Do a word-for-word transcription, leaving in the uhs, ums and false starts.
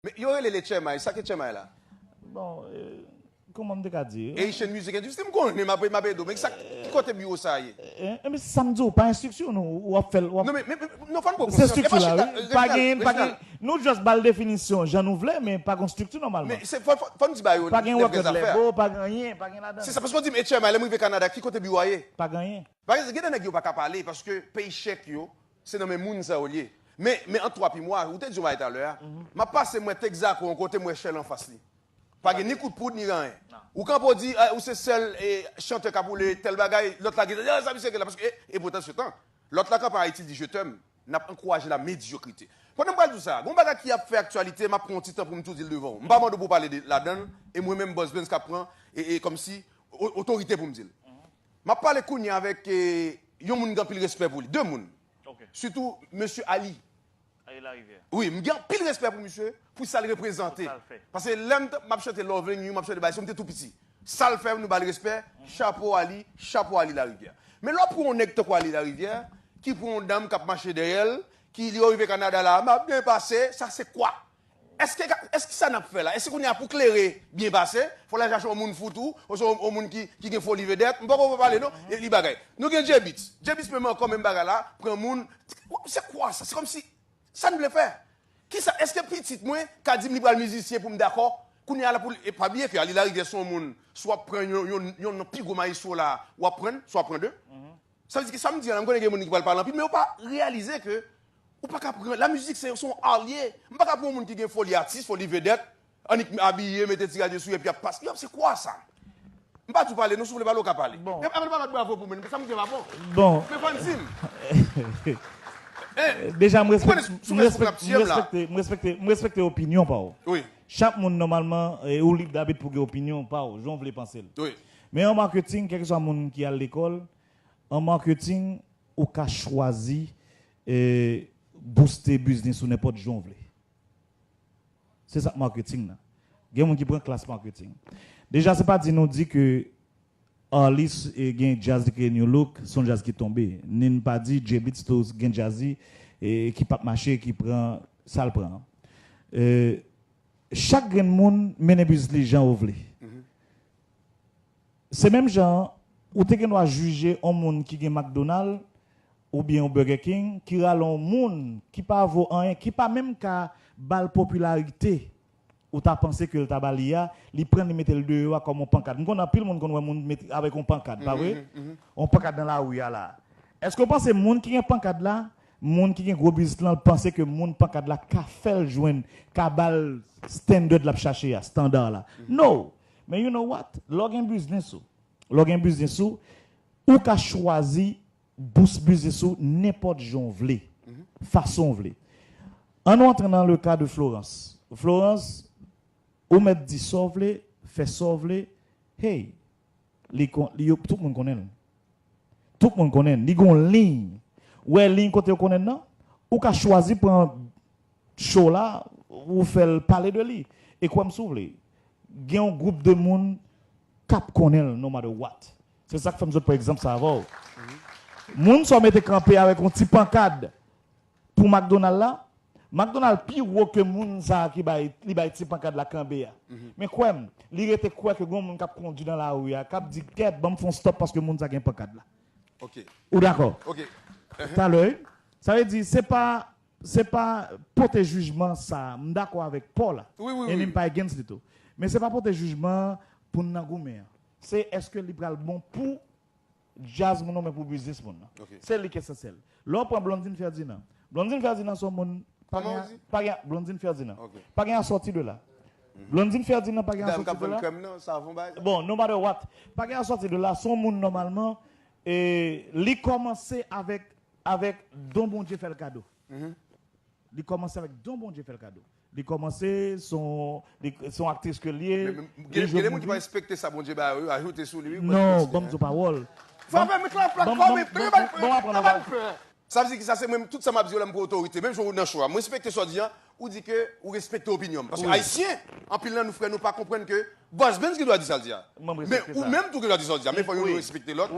Men yo rele le Chèmay, sa ki Chèmay la? Bon, euh, kòman m te ka di? Haitian Music Industry, m konnen, m ap m ap ede w. Men sa, ki kote biwo sa a ye? Eh, eh, men sa m di w, pa enstriksyon nou, w ap fè l, w ap... Non, men, men, men, non, fò n pran konsyans. Se estrikti la, wi. Pa gen, pa gen, nou just ba l definisyon, jan nou vle, men pa gen estrikti nòmalman. Men se, fò, fò, fò n di ba yo pa gen record lebo, pa gen anyen, pa gen ladan. Se sa, paske w di m, H M I, lè m rive Kanada, ki kote biwo a ye? Pa gen anyen. Pa gen, gen de nèg yo pa ka pale, paske peyi chèk yo, se nan men moun sa yo l ye. Men, men an twa pi mwa, ou te di yon bagay talè a, m ap pase, m wè Texaco yon kote, m wè Shell anfas li. Pa gen ni kout poud, ni anyen. Ou kanpe, w di, eh, ou se sèl eh, chantè k ap woule tèl bagay, lòt la gen, ah, sa misye gen la, paske, eh, e poutan, se tan, lòt la kanpe Ayiti di je t'aime, n ap ankouraje la medyokrite. Pandan m pral di w sa, gon bagay ki ap fè aktyalite, m ap pran yon ti tan pou m tou di l devan w. M pa mande w pou w pale de ladan l, e mwen menm Buzz Benz k ap pran, e, e kòmsi o- otorite pou m di l. M ap pale kounye a avèk eh, yon moun m gen anpil respè pou li. De moun. Sitou, mesye Ali. Wi, m gen anpil respè pou misye, pou sa l reprezante. Paske lè m t- m ap chante Loving You, m ap chante bagay sa, m te tou piti. Sa l fè, nou ba l respè, chapo Ali, chapo Ali Larivière. Men lè w pran yon nèg tankou Ali Larivière, ki pran yon dam k ap mache dèyè l, ki li yo rive Kanada la, m ap byen pase, sa se kwa? Èske, èske sa n ap fè la, èske kounye a pou klere byen pase, fò l al chache yon moun fout ou, oswa yon, yon moun ki, ki gen foli vedèt, m poko pale non, e li bagay. Nou gen J-Beatz. J-Beatz menm ankò menm bagay la, pran moun, se kwa sa? Se kòmsi, sa n vle fè? Kisa, èske pitit mwen ka di m li pral mizisyen pou m dakò? Kounye a la pou l, e pa bliye ke Ali Larivière se yon moun, si w ap pran yon, yon, yon nan pi gwo mayestwo la, w ap pran, si w ap pran de. Sa vle di ke sa m di a la, m konnen gen moun ki pral pale anpil, men yo pa reyalize ke ou pa ka pran, la mizik se, se yon art li ye. M pa ka pran yon moun ki gen foli atis, foli vedèt, annik abiye, mete ti radyo sou yo, epi ap pase. Yo, se kwa sa? M pa di w pale, non, si w vle pale, w ka pale. Bon. Men pa pale, pa bat bravo pou mwen, sa m di a pa bon. Bon. Men fò n di m. Deja, m respekte, m respekte, m respekte, m respekte opinyon pa w. Wi. Chak moun, nòmalman, eh, ou lib dabit pou gen opinyon pa w, jan w vle panse l. Wi. Men an maketing, kèlkeswa moun ki al lekòl, an maketing, ou ka chwazi eh, booste biznis ou nenpòt jan w vle. Se sa k maketing nan. Gen moun ki pran klas maketing. Deja, se pa di nou di ke Arlis eh, gen djaz li kreye New Look, se yon djaz ki tonbe. Ni n pa di J-Beatz tou gen djaz li eh, ki p ap mache, ki pran sa l pran an. Eh, chak grenn moun mennen biznis li jan ou vle. Se menm jan an, ou te gen dwa jije yon moun ki gen McDonald oubyen yon Burger King, ki rale yon moun ki pa vo anyen, ki pa menm ka ba l popilarite ou ta panse ke l ta ba li a, li pran l, li mete l deyò a kòm yon pankad. M konnen anpil moun konn wè moun mete avèk yon pankad, pa vre? Yon pankad nan lari a la. Èske w panse moun ki gen pankad la, moun ki gen gwo biznis lan, panse ke moun pankad la ka fè l jwenn, ka ba l standard l ap chache a, standard la? No! Men you know what? Lè w gen biznis ou, lè w gen biznis ou, ou ka chwazi boost biznis ou nenpòt jan w vle, fason w vle. Ann nou antre nan le ka de Florence. Florence, ou mèt di sa w vle, fè sa w vle, hey, li kon, li, tout moun konnen l. Tout moun konnen l. Li gon liy. Ou wè liy kote yo konnen l nan? Ou ka chwazi pran show la, ou fè l pale de li. E kwè m si w vle, gen yon gwoup de moun k ap konnen l no matter what. Se sa k fè m sot pran egzanp sa avè w. Moun sa w mete kanpe avèk yon ti pankad pou McDonald la, McDonald pi wo ke moun sa a ki bay, li bay ti pankad la kanpe a. Men kwè m, li rete kwè ke gon moun k ap kondui nan lari a, k ap di, kèt, ban m fè yon stop paske moun sa gen pankad la. Ou dakò? Talè, sa vle di, se pa, se pa pote jijman sa a. M dakò avèk Paul la. E ni m pa against li tou. Men se pa pote jijman pou n nan goumen an. Se èske li pral bon pou djaz moun nan oubyen pou biznis moun nan. Se li k esansyèl. Lè w pran Blondine Ferdinand. Blondine Ferdinand se yon moun pa gen, pa gen, Blondine Ferdinand. Pa gen a sòti de la. Blondine Ferdinand pa gen a sòti de la. Bon, no matter what. Pa gen a sòti de la, se yon moun nòmalman, e, li kòmanse avèk, avèk don Bondye fè l kado. Li kòmanse avèk don Bondye fè l kado. Li kòmanse, se yon, li, se yon aktris ke l ye. Men, men, gen, gen de moun ki pa respekte sa Bondye ba yo, yo ajoute sou li, wi. Non, ban m di w pawòl. Fò fè m klè, fò m klè, fò m klè. Sa vle di ki sa, se mwen, tout sa m ap di yo la, m pran otorite. Menm jan ou nan show a, m respekte sa w di an, ou di ke ou respekte opinyon m. Paske Ayisyen, anpil nan nou, frè, nou pa konprann ke Buzz Benz gen dwa di sa l di a. Men ou menm tou gen dwa di sa w di a. Men fò youn respekte lòt.